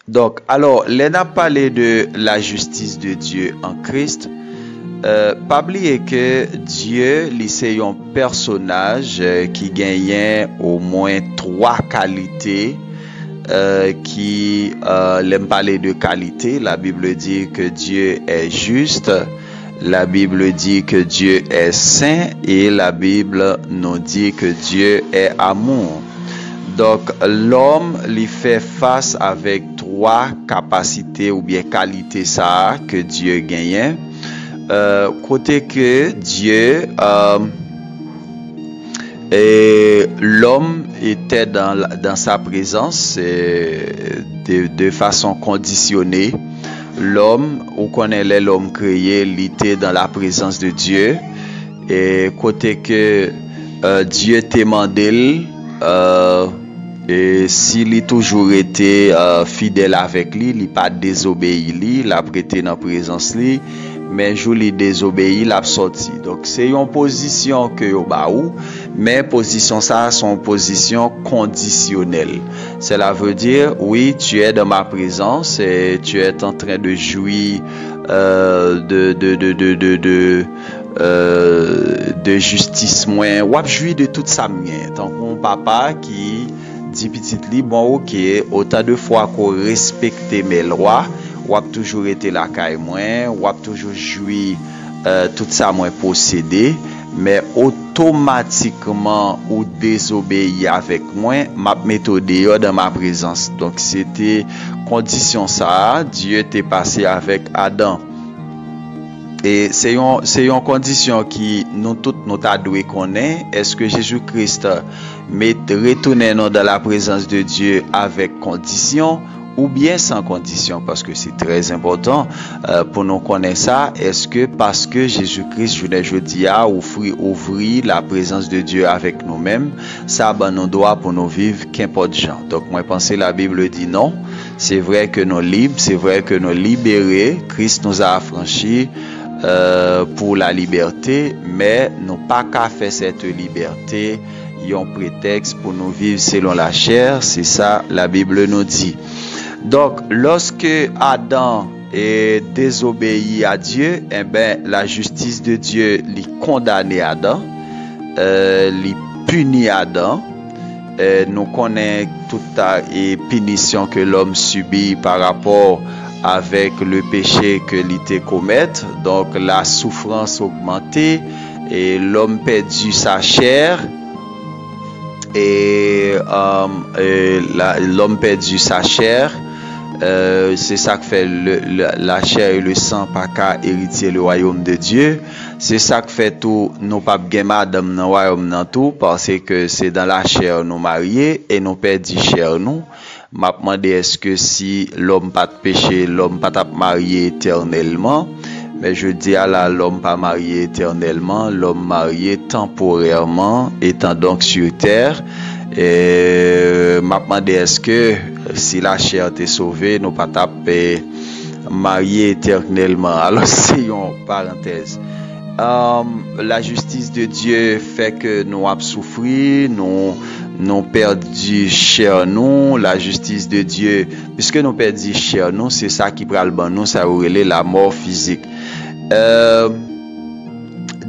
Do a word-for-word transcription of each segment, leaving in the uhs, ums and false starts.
Donk, alò, lè n ap pale de la justice de Dieu en Christ, euh, pa bliye ke Dye, li se yon pèsonaj, euh, ki genyen omwen twa kalite, euh, ki, euh, lè m pale de kalite, la Bible dit que Dieu est juste, la Bible dit que Dieu est saint, et la Bible nous dit que Dieu est amour. Donk, lòm, li fè fas avèk twa kapasite oubyen kalite sa a ke Dye genyen. Euh, kote ke Dye, euh, e lòm etè dan, dan sa prezans, euh, de, de fason kondisyone. Lòm, ou konnen lè lòm kreye, li te dan la prezans de Dye. E kote ke, euh, Dye te mande l, euh, e si li toujou rete, euh, fidèl avèk li, li pa dezobeyi li, l ap rete nan prezans li, men jou li dezobeyi, l ap sòti. Donk, se yon pozisyon ke yo ba ou, men pozisyon sa a se yon pozisyon kondisyonèl. Cela veut dire, oui, tu es dans ma présence et tu es en train de jouir, euh, de, de, de, de, de, de, euh, de jistis mwen. W ap jwi de tout sa m gen. Tankou yon papa ki di pitit li, bon, oke, otan de fwa ke w respekte mes lois, w ap toujou rete lakay mwen, w ap toujou jwi, euh, tout sa mwen posede, men otomatikman ou dezobeyi avèk mwen, m ap mete w deyò dan ma prezans. Donk, se te kondisyon sa a, Dye te pase avèk Adan. E se yon, se yon kondisyon ki nou tout nou ta dwe konnen. Èske Jezi Kris met, retounen nou dan la prezans de Dye avèk kondisyon oubyen san kondisyon? Paske se trè enpòtan, euh, pou nou konnen sa. Èske paske Jezi Kris, jounen jodi a, ouvri, ouvri la prezans de Dye avèk nou menm, sa ban nou dwa pou nou viv kenpòt jan? Donk, mwen panse la Bible di non. Se vre ke nou lib, se vre ke nou libere, Christ nous a affranchis, euh, pour la liberté, men nou pa ka fè cette liberté yon pretèks pou nou viv selon la chair, se sa la Bible nous dit. Donk, lòske Adan e dezobeyi a Dye, enben, la justice de Dieu, li kondane Adan, euh, li pini Adan. Euh, nou konnen tout ta, e pinisyon ke lòm sibi pa rapò avèk le péché ke li te komèt. Donk, la souffrance augmente, e lòm pèdi sa chè, e, euh, e la, lòm pèdi sa chè, euh, se sa k fè le, le, la chair et le sang pa ka eritye le royaume de Dieu. Se sa k fè tou nou p ap gen madanm nan wayòm nan tou, paske se dan la chair nou marye e nou pèdi chè nou. M ap mande èske si lòm pa t peche, lòm pa t ap marye etènèlman. Men jodi a la, lòm pa marye etènèlman, lòm marye tanporèman, étant donc sur terre. E m ap mande èske si la chair te sove, nou pa t ap, eh, marye etènèlman. Alò, se yon parantèz. Um, la justice de Dieu fè ke nou ap soufri, nou, nou pèdi chè nou. La justice de Dieu, piske nou pèdi chè nou, se sa ki pral ban nou sa yo rele la mort physique. Euh,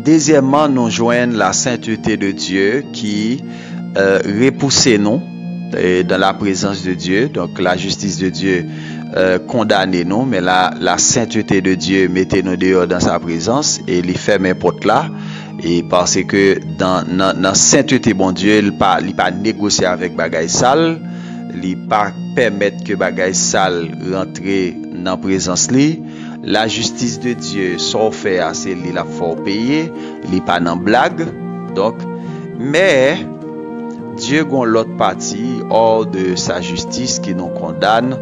dezyèmman, nou jwenn la sainteté de Dieu ki, euh, repouse nou, euh, dans la présence de Dieu. Donk, la justice de Dieu, euh, kondane nou, men la, la sainteté de Dieu mete nou deyò dan sa prezans e li fèmen pòt la. E paske dan, nan, nan sentete Bondye, li pa, li pa negosye avèk bagay sal, li pa pèmèt ke bagay sal rantre nan prezans li. La justice de Dieu, sa w fè a, se li l ap fè w peye, li pa nan blag. Donk, men, Dye gon lòt pati, hors de sa justice ki nou kondann,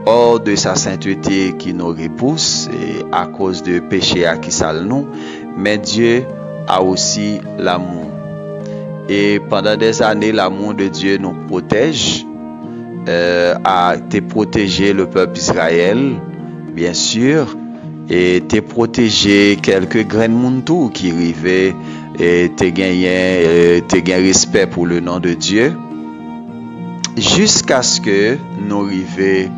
hors de sa sainteté ki nou repous, e akoz de peche a ki sal nou, men Dieu a aussi l'amour. E pandan des années, l'amour de Dieu nous protège, euh, a te pwoteje le pèp Izrayèl, byen si, e te pwoteje kèlke grenn moun tou ki rive, e te genyen, e te gen respè pou le non de Dye, jiskaske nou rive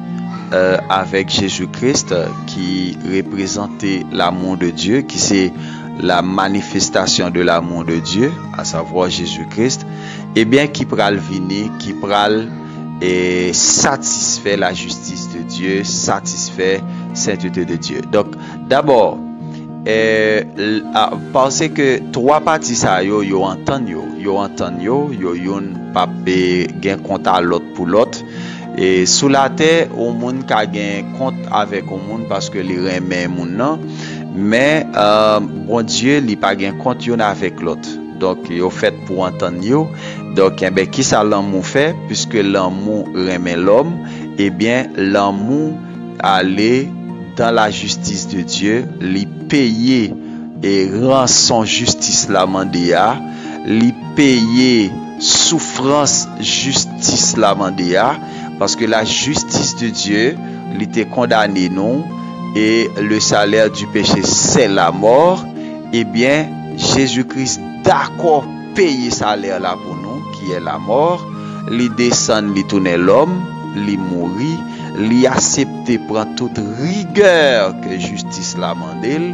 euh, avec Jésus-Christ, euh, qui représentait l'amour de Dieu, qui c'est la manifestation de l'amour de Dieu, à savoir Jésus-Christ, ebyen, ki pral vini, ki pral, eh, satisfè lajistis de Dye, satisfè sentete de Dye. Donk, dabò, eh, l-, a, paske twa pati sa yo, yo antann yo, yo antann yo, yo youn p ap, eh, gen kont a lòt pou lòt. E sou latè, yon moun ka gen kont avèk yon moun paske li renmen moun nan, men, eh, Bondye, li pa gen kont youn avèk lòt. Donk, yo fèt pou antann yo. Donk, enben, kisa lanmou fè? Piske lanmou renmen lòm, ebyen, lanmou ale dans la justice de Dieu, li peye e ranson jistis la mande a, li peye soufrans jistis la mande a, paske la justice de Dieu, li te kondane nou, e le salaire du péché, c'est la mort, ebyen, Jezi Kris dakò peye salè la pou nou, ki è lamò. Li desann, li tounen lòm, li mouri, li aksepte pran tout rigè ke jistis la mande l.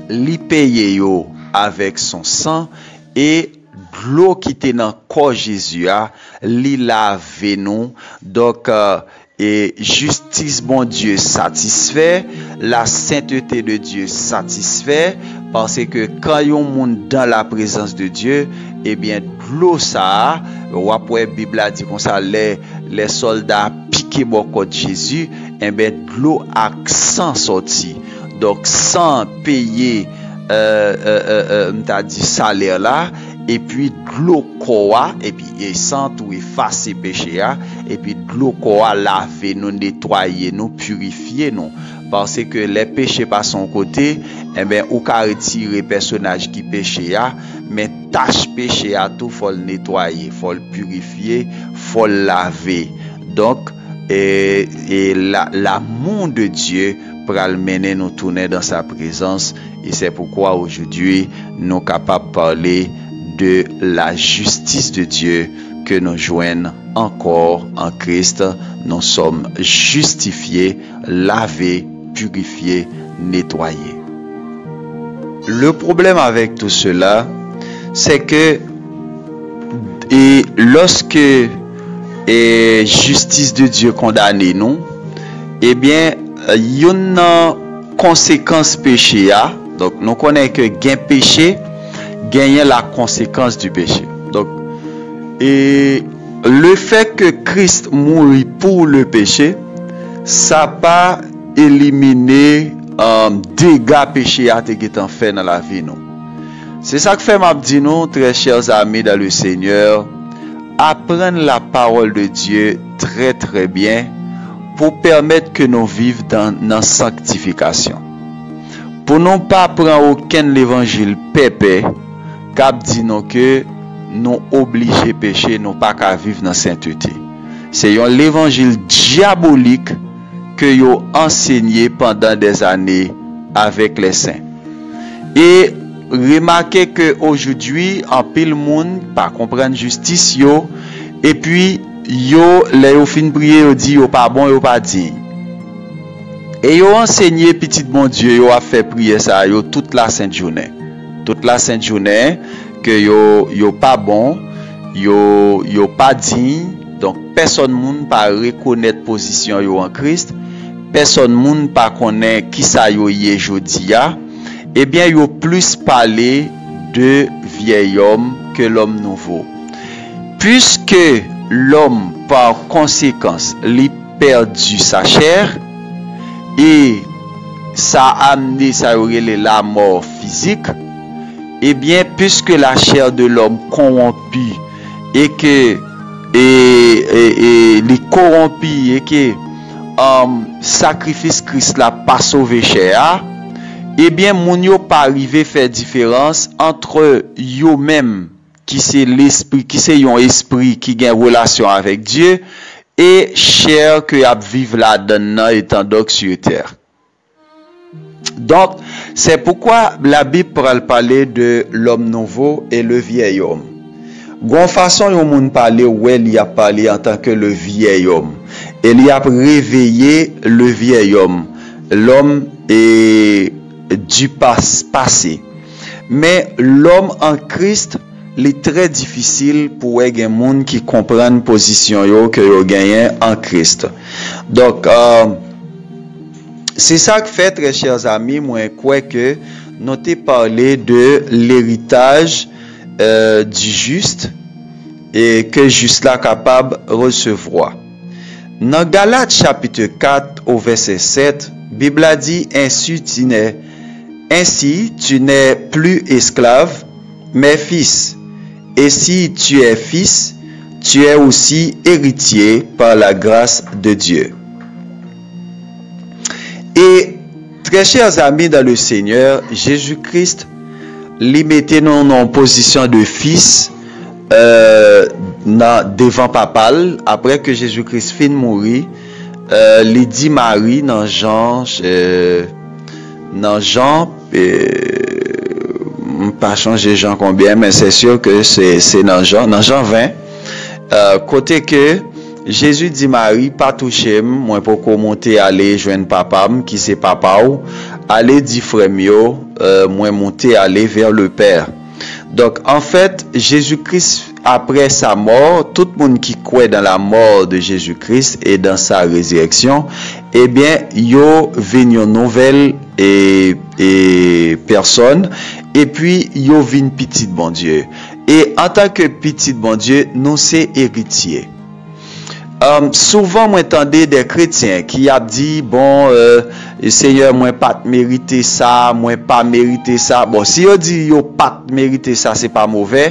Li peye yo avèk son san e dlo ki te nan kò Jezi a, li lave nou. Donk, eh, e jistis Bondye satisfè, la sainteté de Dieu satisfè, paske kan yon moun dans la présence de Dieu, ebyen, dlo sa a, w ap wè Bib la di konsa, lè, lè sòlda pike bò kòt Jezi, enben, dlo ak san sòti. Donk, san peye, euh, euh, euh, euh, m ta di salè la, epi dlo kò a, epi e san tou efase peche a, epi dlo kò a lave nou, netwaye nou, pirifye nou. Paske lè peche pase yon kote, enben, ou ka retire pèsonaj ki peche a, men tach peche a tou, fò l netwaye, fò l pirifye, fò l lave. Donk, e, e la, l'amour de Dieu pral mennen nou tounen dans sa présence. Et c'est pourquoi aujourd'hui, nou kapab pale de la justice de Dieu ke nou jwenn ankò an Kris. Nous sommes justifiés, lavés, purifiés, nettoyés. Le problème avec tout cela, c'est que, et lorsque, et justice de Dieu kondane nou, ebyen, youn nan konsekans peche a, donk, nou konnen ke gen peche, genyen la conséquence du péché. Donk, e le fait que Christ mouri pour le péché, sa pa elimine, um, dega peche a te gentan fè nan lavi nou. Se sa k fè m ap di nou, très chers amis dans le Seigneur, aprann la parole de Dieu très, très bien pou pèmèt ke nou viv dan, nan sanktifikasyon. Pou nou pa pran okenn levanjil pèpè k ap di nou ke nou oblije peche, nou pa ka viv nan sentete. Se yon levanjil dyabolik ke yo ansenye pandan dèzane avèk lèsen. E remake ke ojoudwi, anpil moun pa konprann jistis yo, epi yo, lè yo fin priye, yo di yo pa bon, yo pa diy. E yo ansenye pitit Bondye yo ap fè priyè sa yo tout lasent jounen. Tout lasent jounen, ke yo, yo pa bon, yo, yo pa diy. Donk, pèsonn moun pa rekonèt pozisyon yo an Kris. Pèsonn moun pa konnen kisa yo ye jodi a. Ebyen, yo plis pale de vyèy òm ke lòm nouvo. Puiske lòm, pa konsekans, li pèdi sa chè, e sa amne sa yo rele lamò fizik, ebyen, puiske la chair de l'homme corrompue, e ke, e, e, e li kowonpi, e ke, um, sakrifis Kris la pa sove chè a, ebyen, moun yo pa rive fè diferans ant yo menm, ki se lespri, ki se yon espri ki gen relasyon avèk Dye, e chè ke y ap viv ladann nan, étant donc sur terre. Donc, c'est pourquoi la Bible pral pale de l'homme nouveau et le vieil homme. Gon fason yon moun pale, ou wè li ap pale antanke le vieil homme. E li ap reveye le vieil homme, l'homme e du pas, passé. Men lòm an Kris, li trè difisil pou wè gen moun ki konprann pozisyon yo ke yo genyen an Kris. Donk, euh, se sa k fè, très chers amis, mwen kwè ke nou te pale de l'héritage, euh, du juste e ke jis la kapab resevwa. Nan Galat chapit kat o vèsè sèt, Bib la di, ainsi tu n'es, ainsi tu n'es plus esclave, mais fils. Et si tu es fils, tu es aussi héritier par la grâce de Dieu. E, très chers amis dans le Seigneur, Jezi Kris, li mete nou nan yon pozisyon de fis, euh, nan, devan Papa l, apre ke Jezi Kris fin mouri, euh, li di Mari nan Jan, euh, nan Jan, euh, m pa chonje Jan konbyen, men se si ke se, se nan Jan, nan Jan ven, euh, kote ke Jezi di Mari, pa touche m, mwen poko monte ale jwenn Papa m, ki se Papa w, ale di frè m yo, euh, mwen monte ale vers le Père. Donk, anfèt, Jezi Kris, après sa mort, tout moun ki kwè dans la mort de Jésus-Christ et dans sa résurrection, ebyen, yo vin yon nouvèl e, e pèsòn, epi yo vin pitit Bondye. E antanke pitit Bondye, nou se eritye. Um, souvan mwen tande de kretyen ki ap di, bon, euh, Senyè, mwen pa t merite sa, mwen pa merite sa. Bon, si yo di yo pa t merite sa, se pa movè,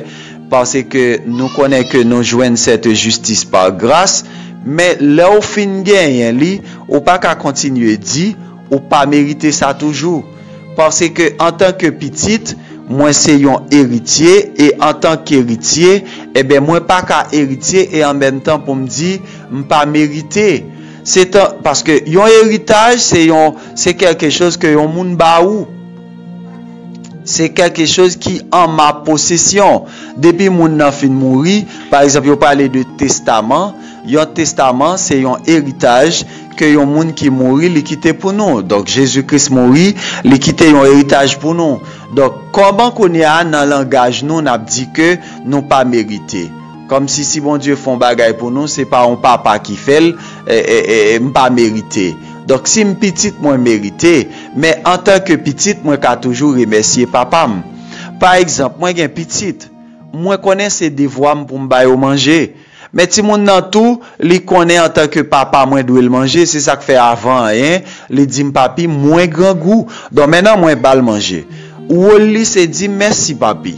paske nou konnen ke nou jwenn cette justice par grâce, men lè w fin genyen li, ou pa ka kontinye di ou pa merite sa toujou. Paske antanke pitit, mwen se yon eritye, e antanke eritye, ebyen, mwen pa ka eritye e an menm tan pou m di m pa merite. Se tan, paske yon eritaj, se yon, se quelque chose ke yon moun ba ou. Se quelque chose ki an ma posesyon. Depi moun nan fin mouri, pa egzanp, yo pale de testaman. Yon testaman, se yon eritaj ke yon moun ki mouri, li kite pou nou. Donk, Jezi Kris mouri, li kite yon eritaj pou nou. Donk, kòman kounye a, nan langaj nou, n ap di ke nou pa merite? Kòmsi si Bondye fè yon bagay pou nou, se pa yon papa ki fè l, e, e, e, e, m pa merite. Donk, si m pitit, mwen merite. Men antanke pitit, mwen ka toujou remèsye papa m. Pa egzanp, mwen gen pitit. Mwen konnen se devwa m pou m ba yo manje. Men timoun nan tou, li konnen antanke papa mwen dwe l manje, se sa k fè avan anyen, li di m, papi, mwen grangou. Donk, mennan mwen ba l manje. Wòl li se di m, mèsi, papi.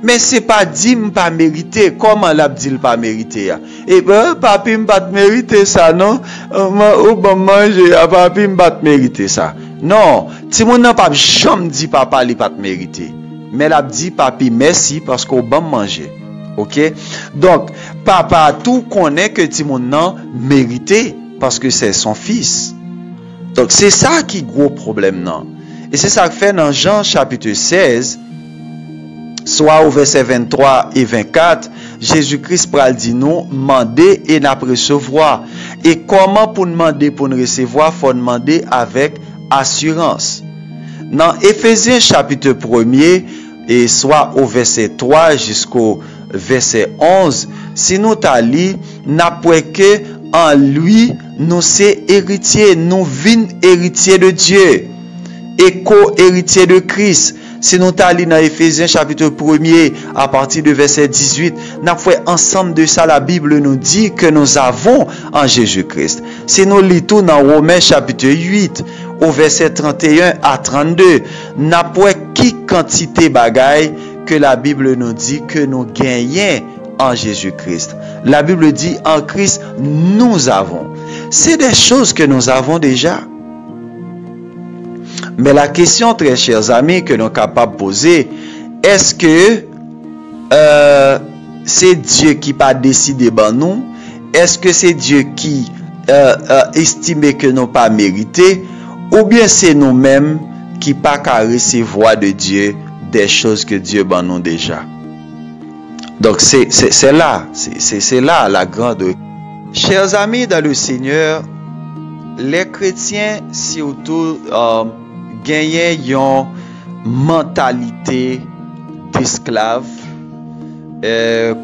Men se pa di m pa merite. Kòman l ap di l pa merite a? E ben, papi, m pa t merite sa, non. Ou ban m manje a, papi, m pa t merite sa. Non, timoun nan p ap janm di papa li pa t merite. Men l ap di, papi, mèsi paske w ban m manje. Oke? Donk, papa a tou konnen ke timoun nan merite, paske se son fis. Donk, se sa ki gwo pwoblèm nan. E se sa k fè nan Jan chapit sèz, swa o vèsè venntwa e vennkat, Jezi Kris pral di nou, mande e n ap resevwa. E kòman pou n mande pou n resevwa? Fò n mande avèk asirans. Nan Efezyen chapit premye, e swa o vèsè twa jisko vèsè onz, si nou ta li, n ap wè ke an li, nou se eritye, nou vin eritye de Dye e ko-eritye de Kris. Si nou ta li nan Efezyen chapit premye, apati de vèsè dizuit, n ap wè ansanm de sa la Bible nous dit que nous avons en Jésus-Christ. Si nou li tou nan Women chapit uit, o vèsè tranteyen a trannde, n ap wè ki kantite bagay ke la Bible nous dit que nou genyen an Jezi Kris. La Bible dit, en Christ, nous avons. C'est des choses que nous avons déjà. Men la kesyon, très chers amis, ke nou kapab poze, èske, euh, se Dye ki pa deside ban nou? Èske se Dye ki, euh, euh, estime ke nou pa merite? Oubyen se nou menm ki pa ka resevwa de Dye des choses que Dieu ban nou deja? Donk, se, se, se la, se, se, se la la grande Chers amis dans le Seigneur, les chrétiens surtout euh, genyen yon mantalite desklav. Euh,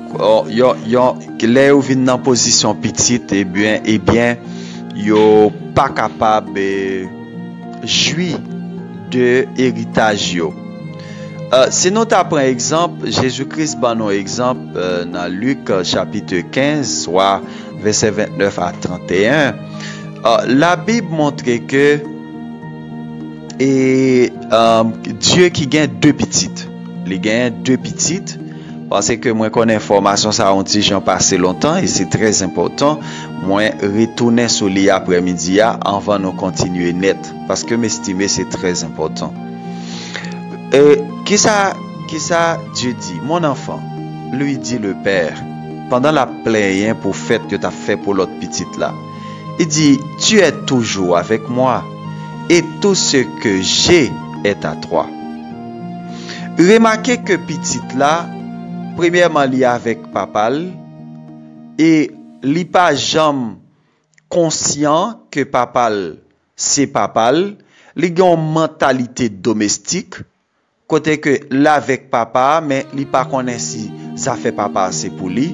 yon, yon, lè yo vin nan pozisyon pitit, ebyen, ebyen, yo pa kapab eh, jwi de eritaj yo. Euh, si nou ta pran egzanp, Jezi Kris ban nou egzanp euh, nan Lik euh, chapit kenz, swa vèsè vennèf a tranteyen, euh, Labib montre ke e, euh, Dye ki gen de pitit. Li gen de pitit, paske mwen konnen enfòmasyon sa yon ti jan pase lontan e se trè enpòtan. Mwen retounen sou li aprèmidi a anvan nou kontinye nèt, paske m estime se trè enpòtan. E kisa, kisa Dye di? Mon enfant, lui dit le père, pandan l ap plenyen pou fèt yo t ap fè pou lòt pitit la. Li di, tu es toujours avec moi, et tout ce que j'ai est à toi. Remake ke pitit la, premyèman, li avèk papa l, e li pa janm konsyan ke papa l se papa l, li gen yon mantalite domestik, kote ke l avèk papa a, men li pa konnen si zafè papa a se pou li.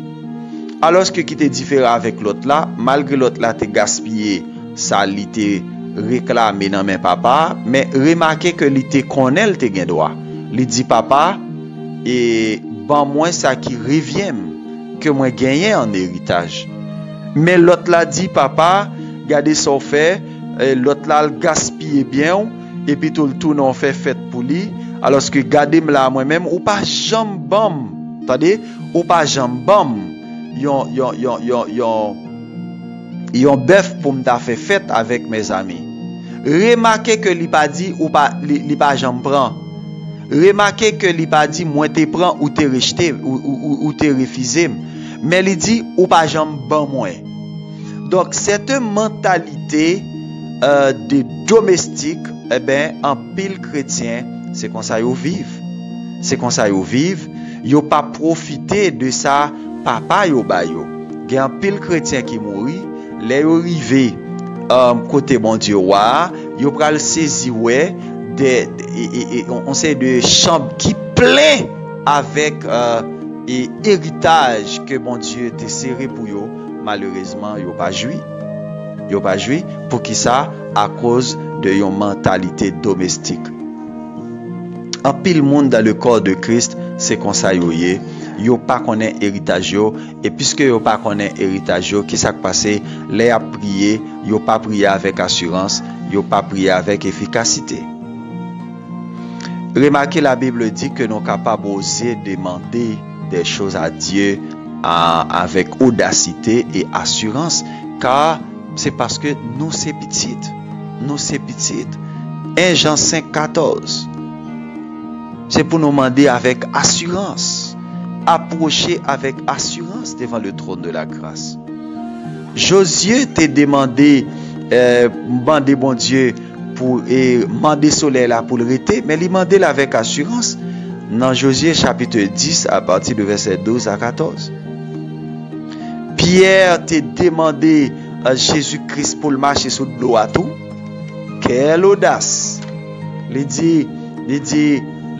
Alòske ki te diferan avèk lòt la, malgre lòt la te gaspiye sa li te reklame nan men papa a, men remake ke li te konnen l te gen dwa. Li di papa, e ban mwen sa ki revyen m, ke mwen genyen an eritaj. Men lòt la di papa, gade sa w fè, e, lòt la al gaspiye byen w, epi tou l tounen w fè fèt pou li, alòske gade m la mwen menm, ou pa janm ban m, tande, ou pa janm ban m yon, yon, yon, yon, yon, yon bèf pou m ta fè fèt avèk mezanmi. Remake ke li pa di ou pa, li, li pa janm pran. Remake ke li pa di mwen te pran ou te rejte, ou, ou, ou, ou te refize m. Men li di ou pa janm ban mwen. Donk, sète mantalite euh, de domestik, eben, anpil kretyen, se konsa yo viv. Se konsa yo viv, yo pa pwofite de sa papa yo ba yo. Gen anpil kretyen ki mouri, lè yo rive um, kote Bondye wa a, yo pral sezi wè de, de, e, e, e, on, on seri de chanb ki plen avèk euh, e eritaj ke Bondye te sere pou yo, malerezman, yo pa jwi. Yo pa jwi. Poukisa? Akoz de yon mantalite domestik. Anpil moun dans le corps de Christ, se konsa yo ye. Yo pa konnen eritaj yo, e piske yo pa konnen eritaj yo, kisa k pase? Lè y ap priye, yo pa priye avèk asirans, yo pa priye avèk efikasite. Remake, la Bible dit que nous capables oser demander des choses à Dieu à, avec audacité et assurance, car c'est parce que nous c'est petit. Nous c'est petit. un Jean cinq quatorze. Se pou nou mande avèk asirans. Apwoche avèk asirans devan le trône de la grâce. Jozye te demande, eh, mande Bondye pou e mande solèy la pou l rete, men li mande l avèk asirans nan Jozye chapit dis, apati de vèsè douz a katòz. Pyè te demande a Jezi Kris pou l mache sou dlo a tou. Kèl odas! Li di, li di,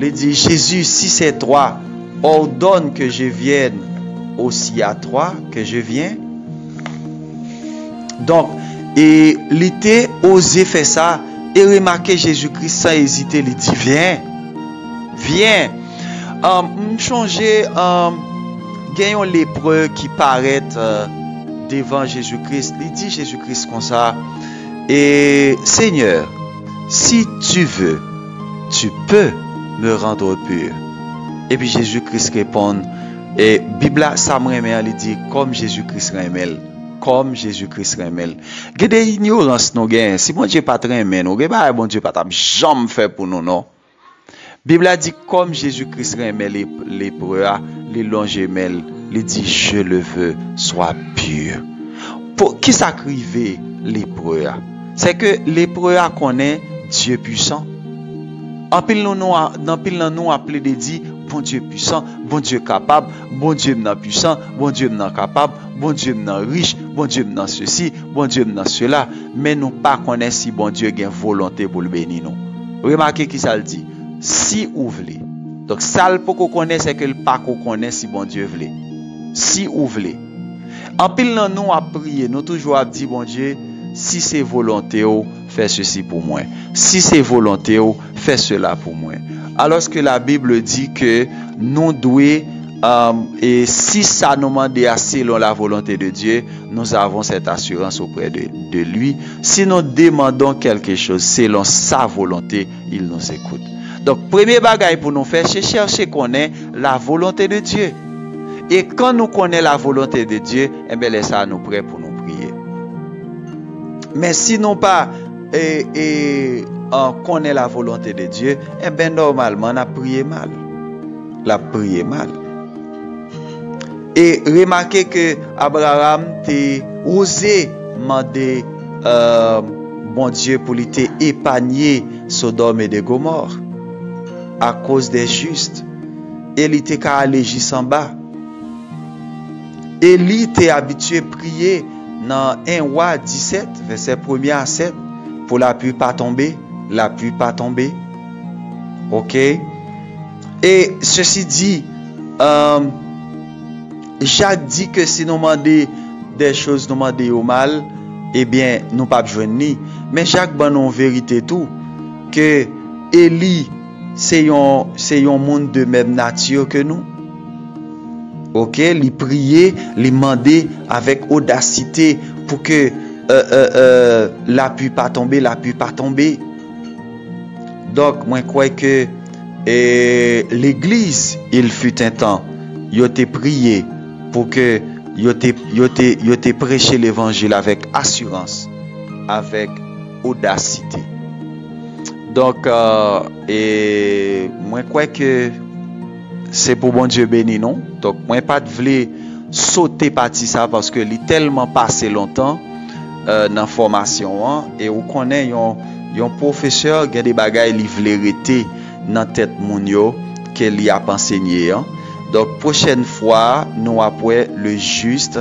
li di, Jezi, si c'est toi, ordonne que je vienne. Aussi à toi que je viens. Donk, e li te oze fè sa, e remake Jezi Kris san ezite, li di, vyen, vyen. M chonje gen yon lepre ki parèt devan Jezi Kris, li di Jezi Kris konsa, e Senyè, si tu veux, tu peux me rendre pur. Epi Jezi Kris reponn, e Bib la, sa m renmen an, li di, kòm Jezi Kris renmen l, kòm Jezi Kris renmen l. Gen de inyorans nou gen. Si Bondye pa t renmen nou, gen bagay Bondye pa t ap janm fè pou nou, non. Bib la di, kòm Jezi Kris renmen le-, lepre a, li lonje men l, li di, je le veux, sois pur. Pou, kisa k rive lepre a? Se ke lepre a konnen Dye pwisan. Anpil nan nou, anpil nan nou ap plede di, Bondye pwisan, Bondye kapab, Bondye m nan pwisan, Bondye m nan kapab, Bondye m nan rich, Bondye m nan sesi, Bondye m nan sela. Men nou pa konnen si Bondye gen volonte pou l beni nou. Remake ki sa l di, si ou vle. Donk, sa l poko konnen, se ke l pako konnen si Bondye vle. Si ou vle. Anpil nan nou ap priye, nou toujou ap di, Bondye, si se volonte w, fè sesi pou mwen. Si se volonte w, fè sela pou mwen. Alòske la Bible di ke nou dwe, euh, e si sa nou mande a selon la volonte de Dieu, nous avons cette assurance auprès de, de lui. Si nous demandons quelque chose selon sa volonté, il nous écoute. Donk, premye bagay pou nou fè, se chèche konnen la volonte de Dieu. E kan nou konnen la volonte de Dieu, enben, lè sa a, nou prè pou nou priye. Men si nou pa, e, e, an, konnen la volonte de Dieu, enben, nòmalman, n ap priye mal. L ap priye mal. E remake ke Abraram te oze mande, euh, Bondye pou li te epanye Sodòm e de Gomò akoz de jis. E li te ka ale jis anba. Eli te abitye priye nan en Wa disèt, vèsè premye a sèt, pou lapli pa tonbe, lapli pa tonbe. Oke? E sesi di, euh, Jak di ke si nou mande de choz, nou mande yo mal, ebyen, nou p ap jwenn li. Men Jak ban nou yon verite tou, ke Eli se yon, se yon moun de menm nati ke nou. Oke, li priye, li mande avèk odasite pou ke, euh, euh, euh, lapli pa tonbe, lapli pa tonbe. Donk, mwen kwè ke, e, legliz, il fut un temps, yo te priye pou ke yo te, yo te, yo te preche levanjil avèk asirans, avèk odasite. Donk, euh, e mwen kwè ke se pou Bondye beni nou. Donk, mwen pa t vle sote pati sa paske li tèlman pase lontan, euh, nan fòmasyon an. E ou konnen yon, yon pwofesè gen de bagay li vle rete nan tèt moun yo ke li ap ansenye an. Donk, pwochèn fwa, nou ap wè le juste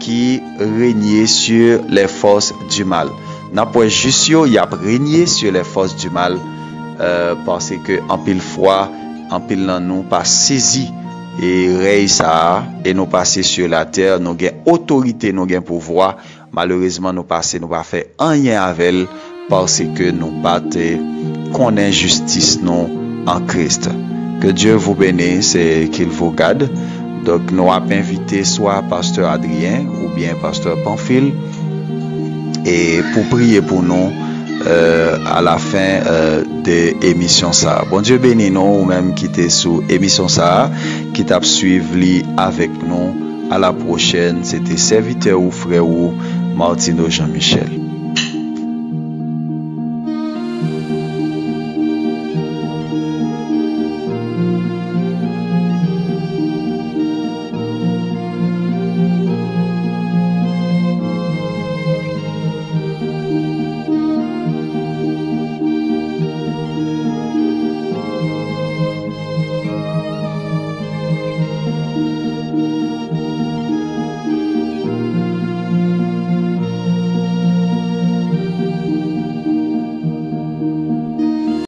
qui règne sur les forces du mal. N ap wè jis yo, y ap renye sur les forces du mal, euh, paske anpil fwa, anpil nan nou pa sezi e rèy sa a, e nou pase sur la terre, nou gen otorite, nou gen pouvwa. Malerezman, nou pase, nou pa fè anyen avè l, paske nou pa te konnen jistis nou an Kris. Que Dieu vous bénisse et qu'il vous garde. Donk, nou ap envite swa pastè Adrien oubyen pastè Pamphile e pou priye pou nou, euh, à la fin, euh, de emisyon sa a. Bondye beni nou, ou menm ki te sou emisyon sa a, ki t ap swiv li avèk nou. À la prochaine, se te sèvitè ou, frè ou, Martino Jean Michel.